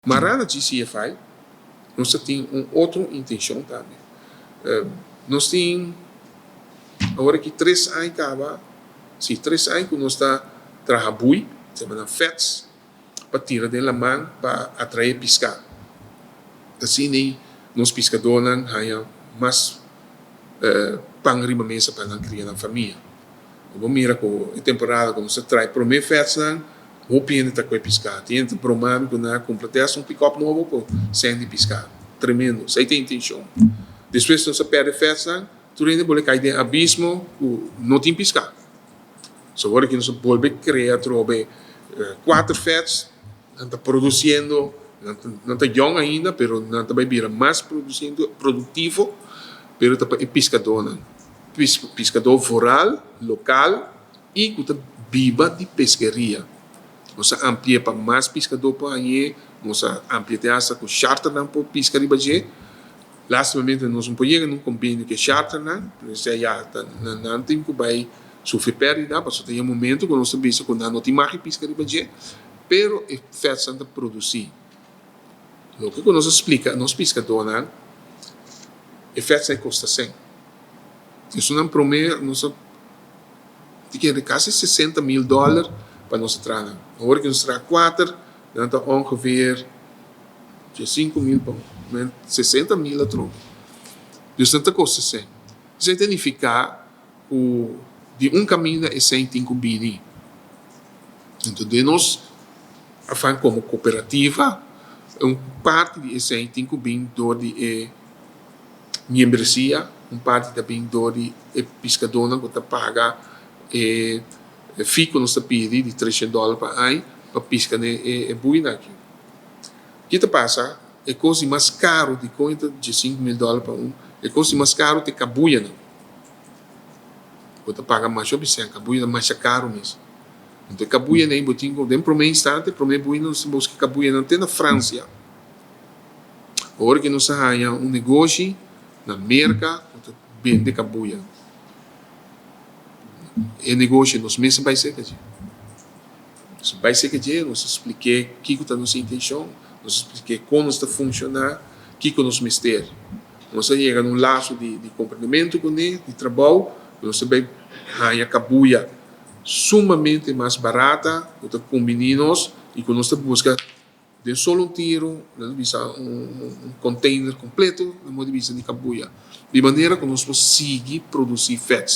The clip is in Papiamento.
Mará na GCFI, nos tin un otro intenshon tambe. Nos tin awor aki 3 aña kaba, sí, 3 aña ku nos ta traha bui, yama FETs, pa tira den laman pa atraé piská. Asina nos piskadónan haña mas pan riba mesa pa nan kria nan famia. Bo mira ku e temporada ku nos traha promé FETs nan, hopi hende ta kue piská. Tin hende broma ku nan a kumpra un pick-up nobo ku sèn di piská. Tremendo. Esei ta e intenshon. Despues nos a pèrdè FETs nan, tur hende bolbe kai den abismo ku no tin piská. So awor ku nos a bolbe krea trobe kuater FETs, nan ta produsiendo, nan ta yòn ainda, pero nan ta bai bira mas produsiendo, produktivo, pero ta pa e piskadónan. Piskadó vooral, lokal i ku ta biba di peskeria. Nos a amplia pa mas piskadó pa ei, nos a amplia te hasta ku charternan por piska riba dje. Lastimamente nos no por yega na un kombenio ku charternan, ya nan tin ku bai sufri pèrdida, pasobra tin un momento ku nos a bisa ku nan no tin mas piska riba dje, pero e FETs ta produsí. Loke ku nos a splika, nos piskadónan, e FETs kosta 100. Esei nan promé, nos tin kasi 60 mil dòler pa nos traha. Awor ku nos traha kuater, dan ta ongeveer 5 mil, 60 mil atrobe. Dus nan ta kosta 100. Esei ta nifiká ku di un kaminda e 100 tin ku bini. Anto, di nos, afan komo kooperativa, un parti di esei tin ku bin dor di e membresia, un parti ta bin dor di e piskadónan ku ta paga e fee ku nos ta pidi di 300 dòler pa aña pa piska e buinan aki. Kiko ta pasa? E kos mas karu di konta di 5 mil dòler pa un, e kos mas karu ta kabuyanan. Bo ta paga mas opsèn, kabuya mas karu mes. Anto, kabuyanan bo tin den promé instante, promé bui nos buska kabuyanan te na Fransia. Awor ku nos a haña un negoshi na Merka, bende kabuya. E negoshi nos mes a bai serka dje. Nos bai serka dje, nos a splik'é kiko ta nos intenshon, nos a splik'é kon nos ta funshoná, kiko nos mester. Nos a yega na un laso di komprendementu kuné, di trabou, nos a bai haña kabuya sumamente mas barata, ku ta kombiní nos i ku nos ta buska den solo un tiru, nos bisa un container kompleto, na moda di bisa di kabuya. Di manera ku nos por sigui produsí FETs.